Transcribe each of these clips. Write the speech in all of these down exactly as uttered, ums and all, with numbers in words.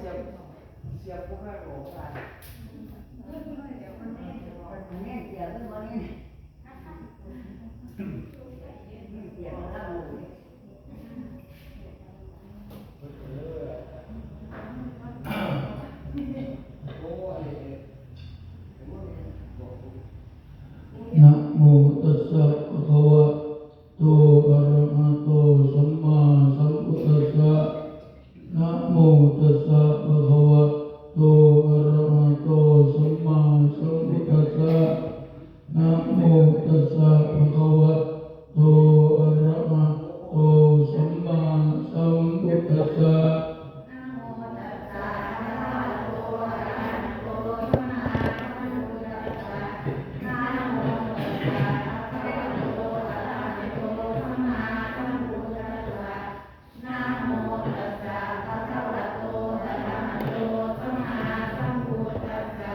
เสียบ เสียบพวกข้าของข้า Namo tassa bhagavato arahato sammāsambuddhassa. Namo tassa bhagavato arahato sammāsambuddhassa. Namo tassa bhagavato arahato sammāsambuddhassa. Namo tassa bhagavato arahato sammāsambuddhassa.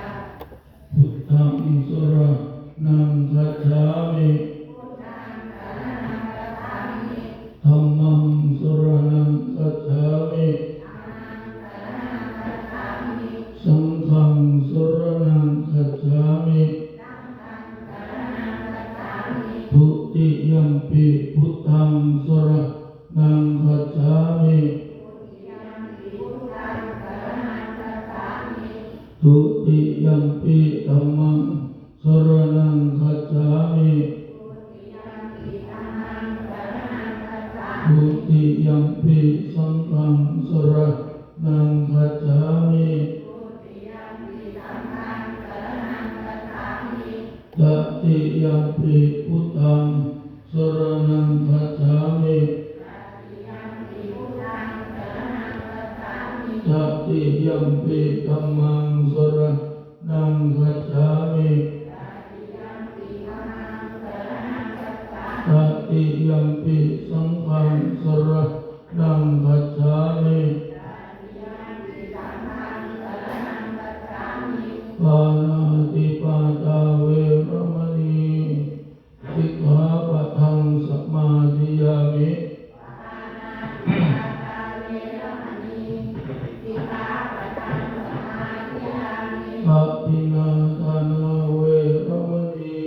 Buddhaṃ saraṇaṃ gacchāmi. Dhammaṃ saraṇaṃ gacchāmi. Saṅghaṃ saraṇaṃ gacchāmi. Dutiyampi buddhaṃ saraṇaṃ gacchāmi. Dutiyampi dhammaṃ saraṇaṃ gacchāmi. Dutiyampi saṅghaṃ saraṇaṃ gacchāmi. Tatiyampi buddhaṃ saraṇaṃ gacchāmi. Tatiyampi dhammaṃ saraṇaṃ gacchāmi. Tatiyampi saṅghaṃ saraṇaṃ gacchāmi. Pāṇātipātā veramaṇī sikkhāpadaṃ samādiyāmi. Adinnādānā veramaṇī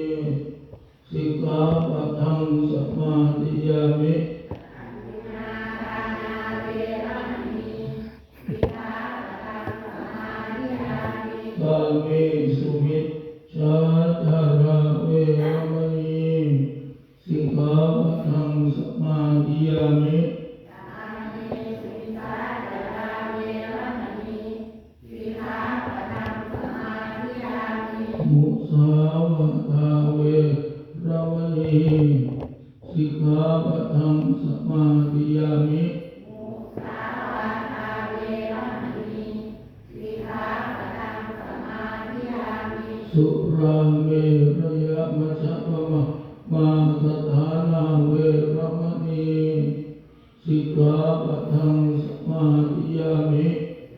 sikkhāpadaṃ samādiyāmi. Kāmesu micchācārā veramaṇī sikkhāpadaṃ samādiyāmi. Musāvādā veramaṇī Taṃ samādiyāmi. Musāvādā veramaṇī sikkhāpadaṃ samādiyāmi. Surāmerayamajjapamādaṭṭhānā veramaṇī sikkhāpadaṃ samādiyāmi.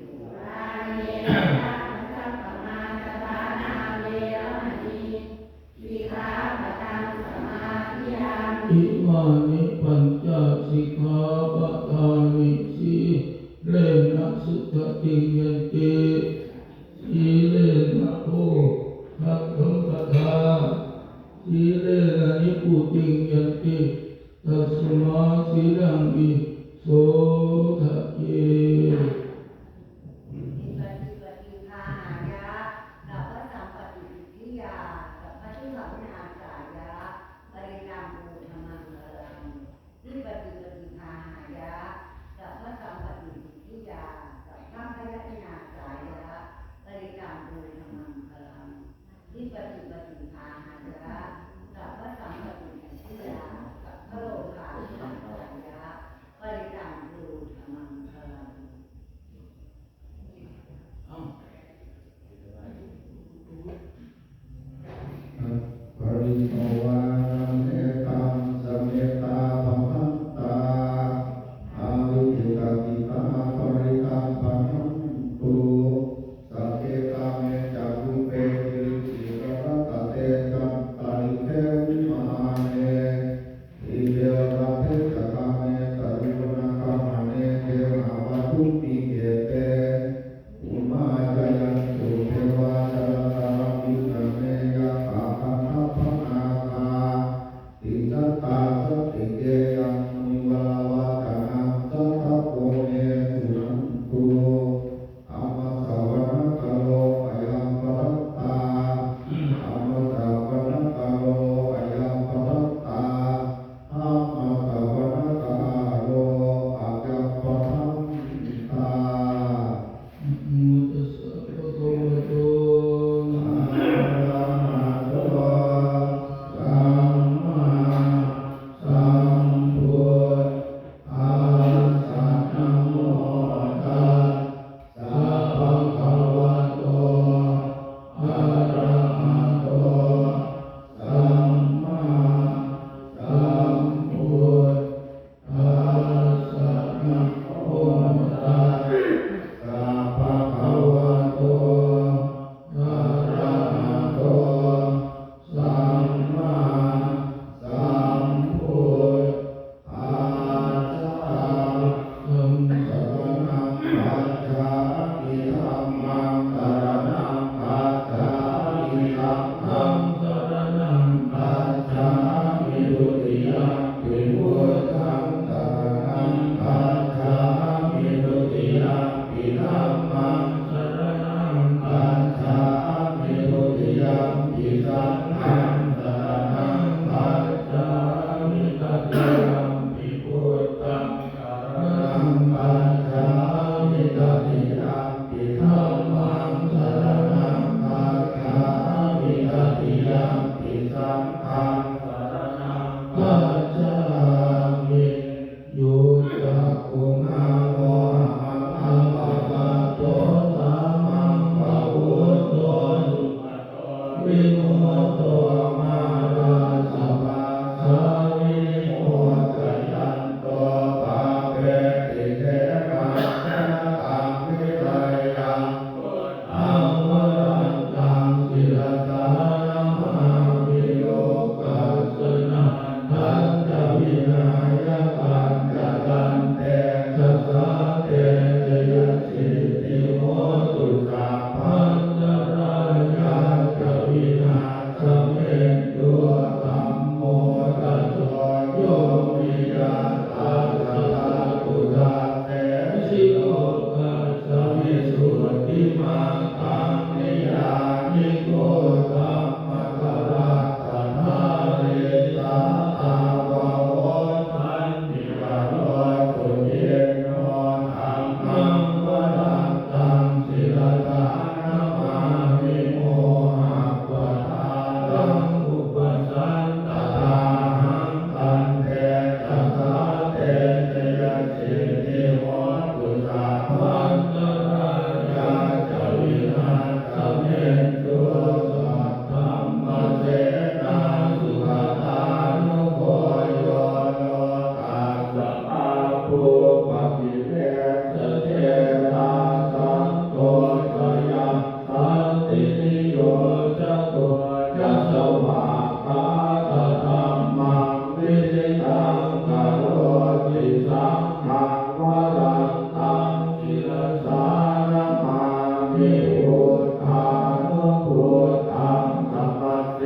Surāmerayamajjapamādaṭṭhānā veramaṇī sikkhāpadaṃ samādiyāmi. Imāni pañca sikkhāpadāni. Sīlena sugatiṃ yanti, sīlena bhogasampadā, sīlena nibbutiṃ yanti, tasmā sīlaṃ visodhaye. Vipattipaṭibāhāya sabbasampattisiddhiyā sabbadukkhavināsāya parittaṃ brūtha maṅgalaṃ. Vipattipaṭibāhāya sabbasampattisiddhiyā sabbabhayavināsāya parittaṃ brūtha maṅgalaṃ. Vipattipaṭibāhāya sabbasampattisiddhiyā sabbarogavināsāya parittaṃ brūtha maṅgalaṃ. Bhadantā me taṃ samettā bhadantā avikkhittacittā parittaṃ bhaṇantu. Sagge kāme ca rūpe girisikharataṭe cantalikkhe vimāne, dīpe raṭṭhe ca gāme taruvanagahane gehavatthumhi khette, bhummā cāyantu devā jalathalavisame yakkhagandhabbanāgā, tiṭṭhantā santike yaṃ munivaravacanaṃ sādhavo me suṇantu. Dhammassavanakālo ayam bhadantā. Dhammassavanakālo ayam bhadantā. Dhammassavanakālo ayam bhadantā. Namo tassa bhagavato arahato sammāsambuddhassa. Namo tassa bhagavato arahato sammāsambuddhassa. Namo tassa bhagavato arahato sammāsambuddhassa. Buddhaṃ saraṇaṃ gacchāmi. Dhammaṃ saraṇaṃ gacchāmi. Saṅghaṃ saraṇaṃ gacchāmi. Dutiyampi buddhaṃ saraṇaṃ gacchāmi. Dutiyampi dhammaṃ saraṇaṃ gacchāmi. Dutiyampi saṅghaṃ saraṇaṃ gacchāmi. Tatiyampi buddhaṃ saraṇaṃ gacchāmi. Tatiyampi dhammaṃ saraṇaṃ gacchāmi. Tatiyampi saṅghaṃ saraṇaṃ gacchāmi. Yo cakkhumā mohaṃ appagato sāmaṃ va buddho sugato vimutto mārassa pāsā vinimocayanto pāpesi khemaṃ janataṃ vineyyaṃ. Buddhaṃ varantaṃ sirasā namāmi. Lokassa nāthañca vināyakañca tantejasā te jayasiddhi hotu sabbantarāyā ca vināsame.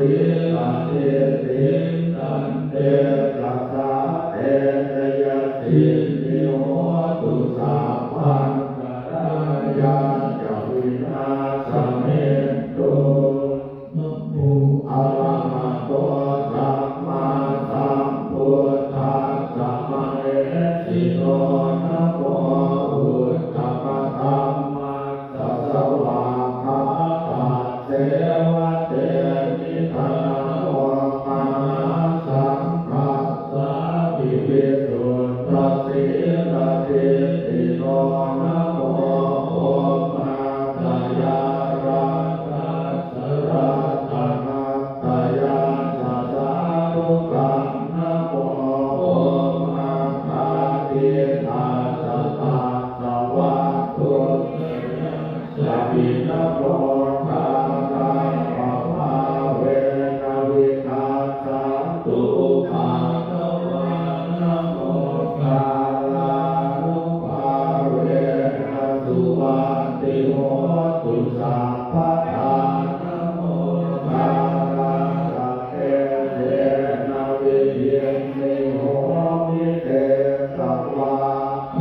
sīladiṭṭhiṃ, tantejasā te jayasiddhi hotu, sabbantarāyā ca vināsamentu. Namo arahato sammāsambuddhassa mahesino. Namo uttamadhammassa svākkhātasseva tenidha. Namo mahāsaṅghassāpi visuddhasīladiṭṭhino. Namo omātyāraddhassa ratanattayassa sādhukaṃ. Namo omātyāraddhassa tassa vatthuttayassapi. Namo gārābhāvena vigacchantu upaddavā. Namo gārānubhāvena suvatthi hotu sabbadā. Namo gārassa tejena vidhimhi homi tejavā.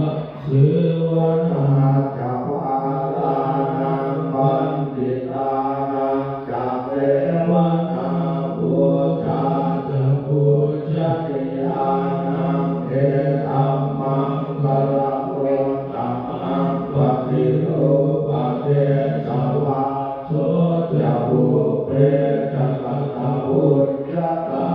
Asevanā ca bālānaṃ paṇḍitānañca sevanā, pūjā ca pūjanīyānaṃ etammaṅgalamuttamaṃ. Paṭirūpadesavāso ca pubbe ca katapuññatā,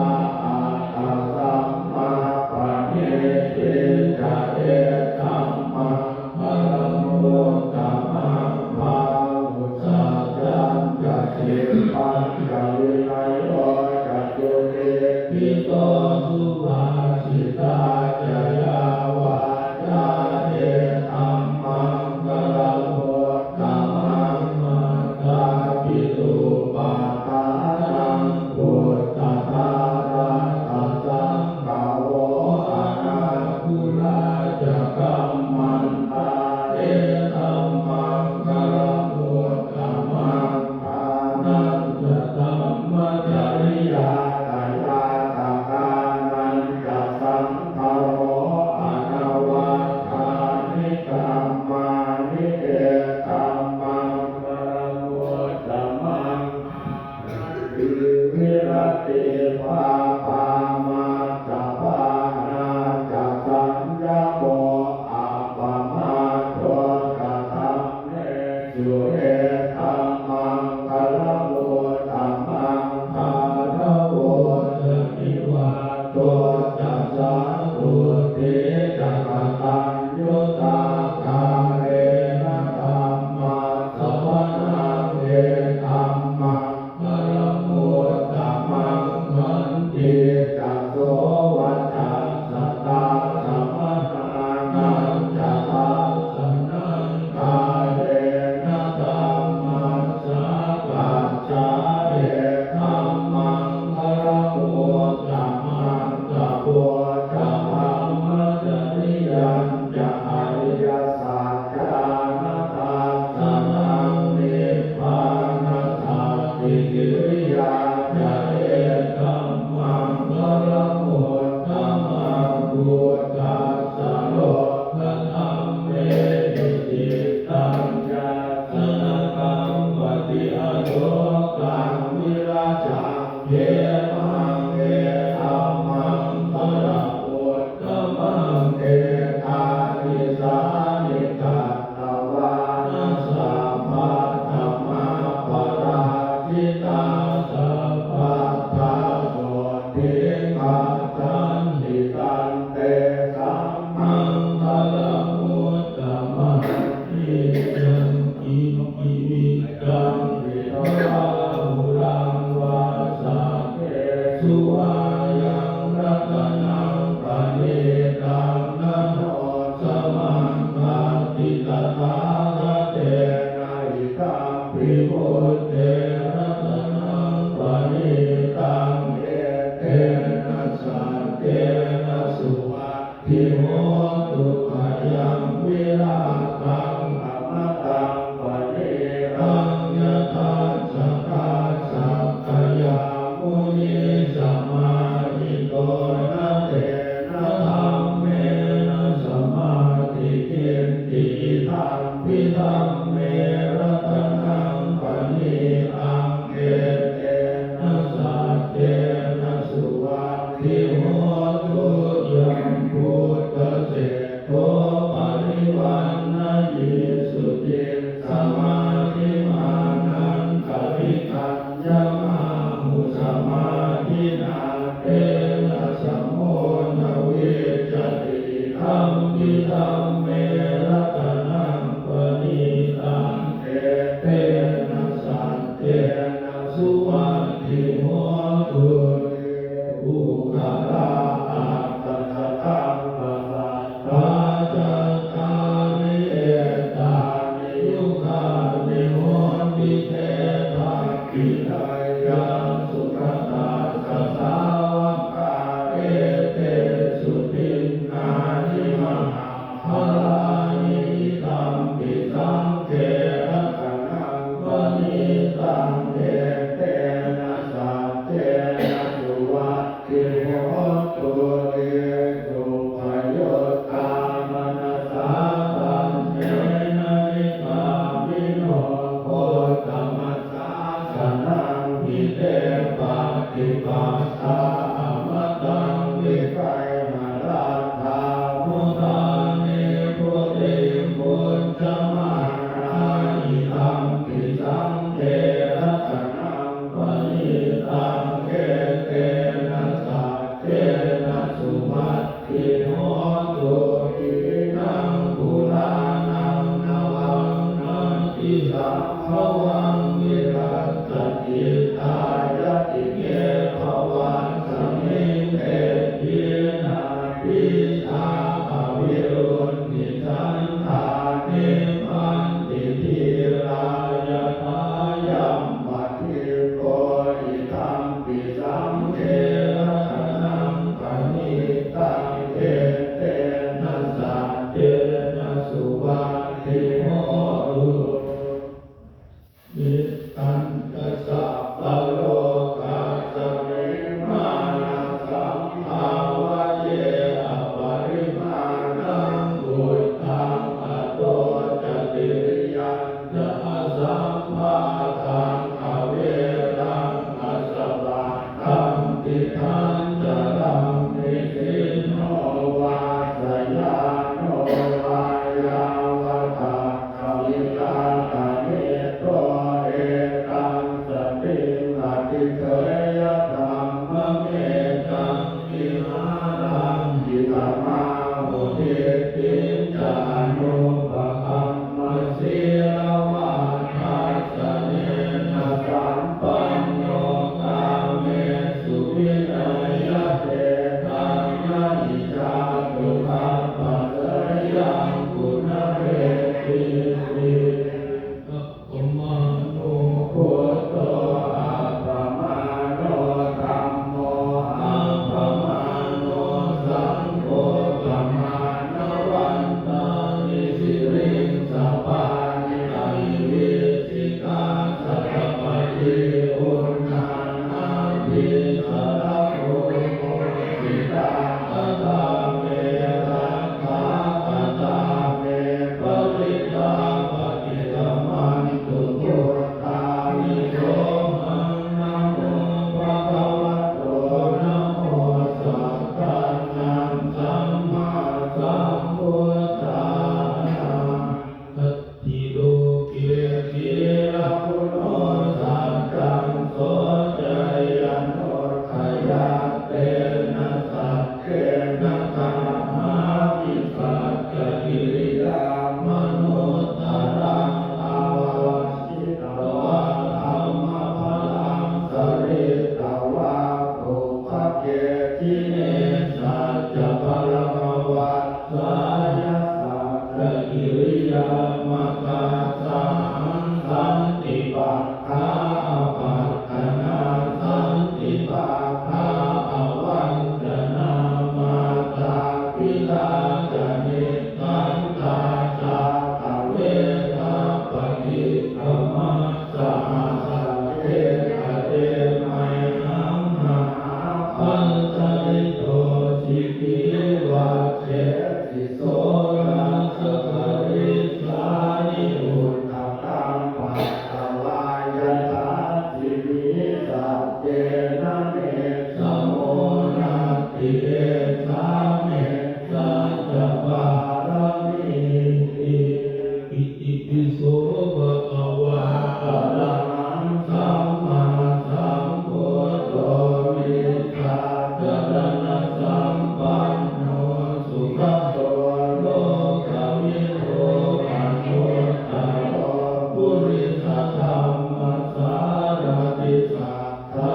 attasammāpaṇidhi ca etammaṅgalamuttamaṃ. Bāhusaccañca sippañca vinayo ca susikkhito, subhāsitā ca yā vācā etammaṅgalamuttamaṃ. Mātāpituupaṭṭhānaṃ puttadārassa saṅgaho, anākulā ca kammantā etammaṅgalamuttamaṃ. Dānañca dhammacariyā ca ñātakānañca saṅgaho, anavajjāni kammāni etammaṅgalamuttamaṃ. Āratī viratī pāpā majjapānā ca saññamo, appamādo ca dhammesu etammaṅgalamuttamaṃ. Gāravo ca nivāto ca santuṭṭhī ca kataññutā, kālena dhammassavanaṃ etammaṅ galamuttamaṃ. Khantī ca sovacassatā samaṇānañca dassanaṃ, kālena dhammasākacchā etammaṅgalamuttamaṃ. Tapo ca brahmacariyañca ariyasaccāna dassanaṃ, nibbānasacchikiriyā ca etammaṅgalamuttamaṃ. Phuṭṭhassa lokadhammehi cittaṃ yassa na kampati, asokaṃ virajaṃ khemaṃ etammaṅgalamut tamaṃ. Etādisāni katvāna sabbatthamaparājitā, sabbattha sotthiṃ gacchanti, tantesaṃ maṅgalamuttamanti. Yaṅkiñci vittaṃ idha vā huraṃ vā sag gesu vā yaṃ ratanaṃ paṇītaṃ, na no samaṃ atthi tathāgatena, idampi buddhe ratanaṃ paṇītaṃ, etena saccena suvatthi hotu. Khayaṃ virāgaṃ amataṃ paṇītaṃ, yadajjhagā sakyamunī hotu te. Puggalā aṭṭha sataṃ pasatthā, cattāri etāni yugāni honti, te dakkhiṇeyyā sugatassa sāvakā, etesu dinnāni mahapphalāni. Idampi saṅghe ratanaṃ paṇītaṃ, etena saccena suvatthi hotu te. Suppayuttā manasā daḷhena, nikkāmino gotamasāsanamhi, te pattipattā amataṃ vigayha, laddhā mudhā nibbutiṃ bhuñjamānā. Idampi saṅghe ratanaṃ paṇītaṃ, etena saccena suvatthi hotu. Khīṇaṃ purāṇaṃ navaṃ natthi sambhavaṃ, virattacittāyatike bhavasmiṃ, te khīṇabījā avirūḷhichandā, nibbanti dhīrā yathāyampadīpo. Idampi saṅghe ratanaṃ paṇītaṃ, etena saccena suvatthi hotu. Mettañca sabbalokasmiṃ mānasaṃ bhāvaye aparimāṇaṃ, uddhaṃ adho ca tiriyañca asambādhaṃ averaṃ asapattaṃ. Tiṭṭhañcaraṃ nisinno vā sayāno vā yāvatatiṭṭhati vigatamiddho, etaṃ satiṃ adhiṭṭheyya, brahmametaṃ vihāraṃ idhamāhu. Diṭṭhiñca anupagamma sīlavā dassanena sampanno, kāmesu vineyya gedhaṃ, na hi jātu gabbhaseyyaṃ punaretīti. Appamāṇo buddho, appamāṇo dhammo, appamāṇo saṅgho, pamāṇavantāni siriṃsapāni, ahi vicchikā satapadī uṇṇānābhī sarabū mūsitā, katā me rakkhā, katā me parittā, paṭikkamantu bhūtāni, sohaṃ namo bhagavato, namo sattannaṃ sammāsambuddhānaṃ. Natthi loke khīlaguṇo saccaṃ, so cāyanussayattena, saccena kāhāmi saccakiriyā manuttaraṃ, āvajjitvā dhammabalaṃ saritvā, pubbake jine saccabalaṃ, avassāya saccakiriyā, makassahaṃ santi pakkhā apattanā, santi pakkhā avañcanā, mātā pitā ca nikkhantā, jātaveda paṭikkama, saha sabbe kate mayhaṃ, mahāpajjalito sikhī, vajjesi soḷasa karīsāni, udakaṃ patvā yadassitī, saccena me samo natthi, esā me saccapāramīti. Itipi so bhagavā arahaṃ sammāsambuddho, vijjācaraṇasampanno sugato lokavidū, anuttaro purisadammasārathi, satthā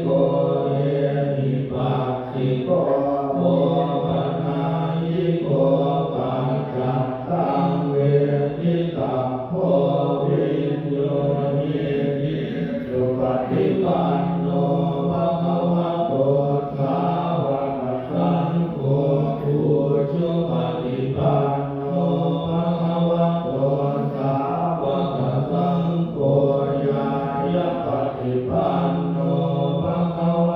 ko ehipassiko opanayiko paccattaṃ veditabbo viññūhīti. Supaṭipanno bhagavato sāvakasaṅgho, ujupaṭipanno bhagavato sāvakasaṅgho, ñāyapaṭipanno bhagavato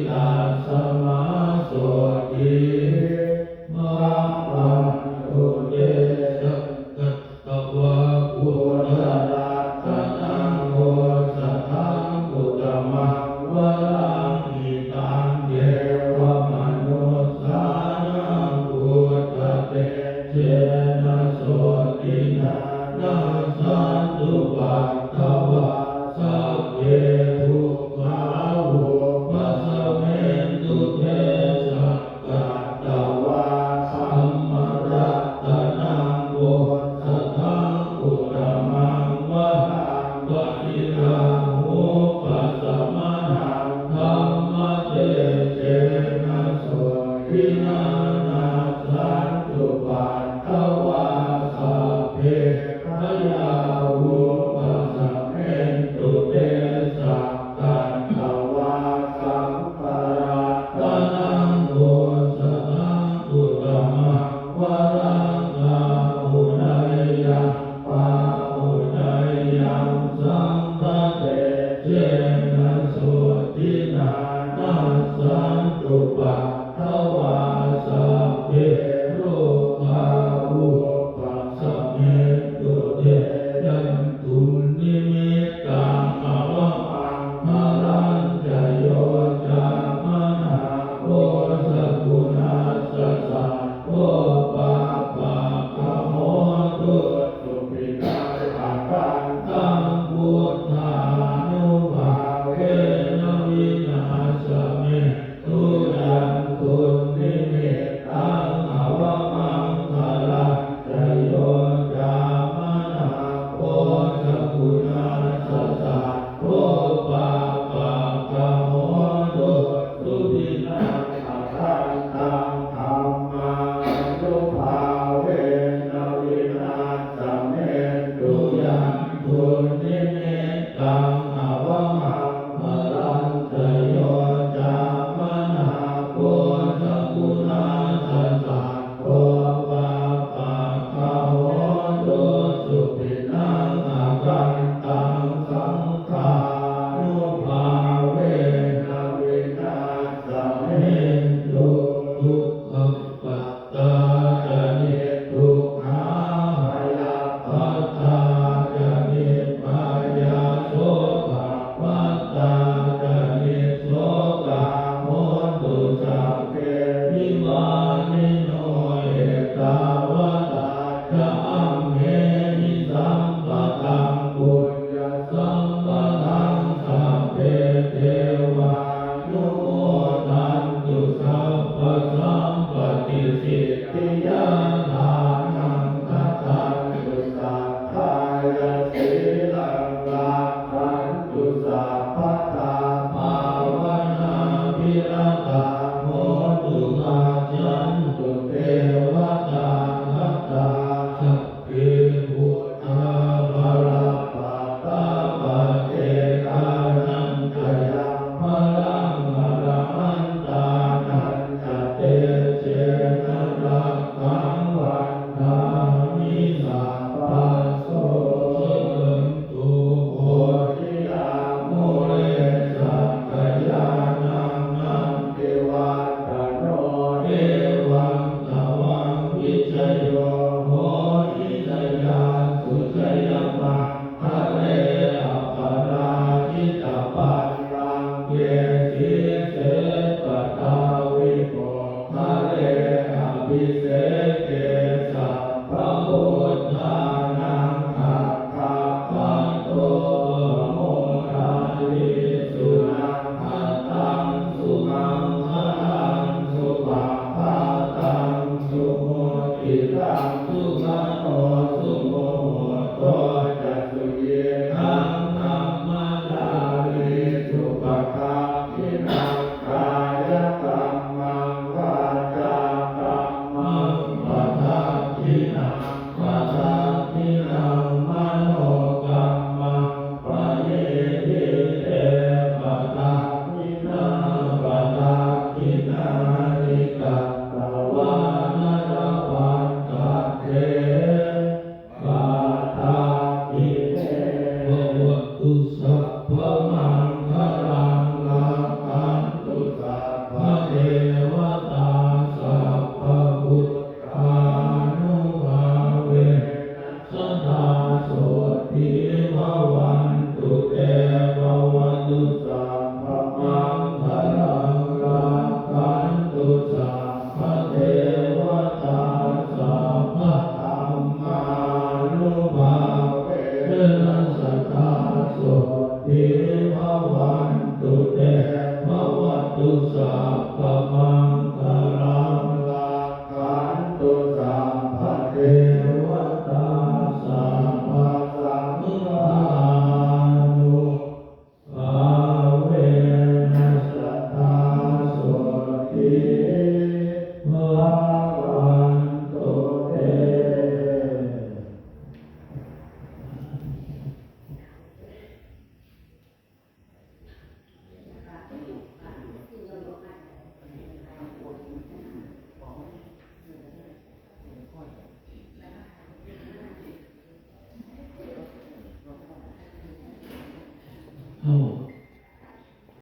tasmā sotthī bhavantu te. Sakkatvā buddharatanaṃ osathaṃ uttamaṃ varaṃ, hitaṃ devamanussānaṃ buddhatejena sotthinā nassantupaddavā sabbe dukkhā vūpasamentu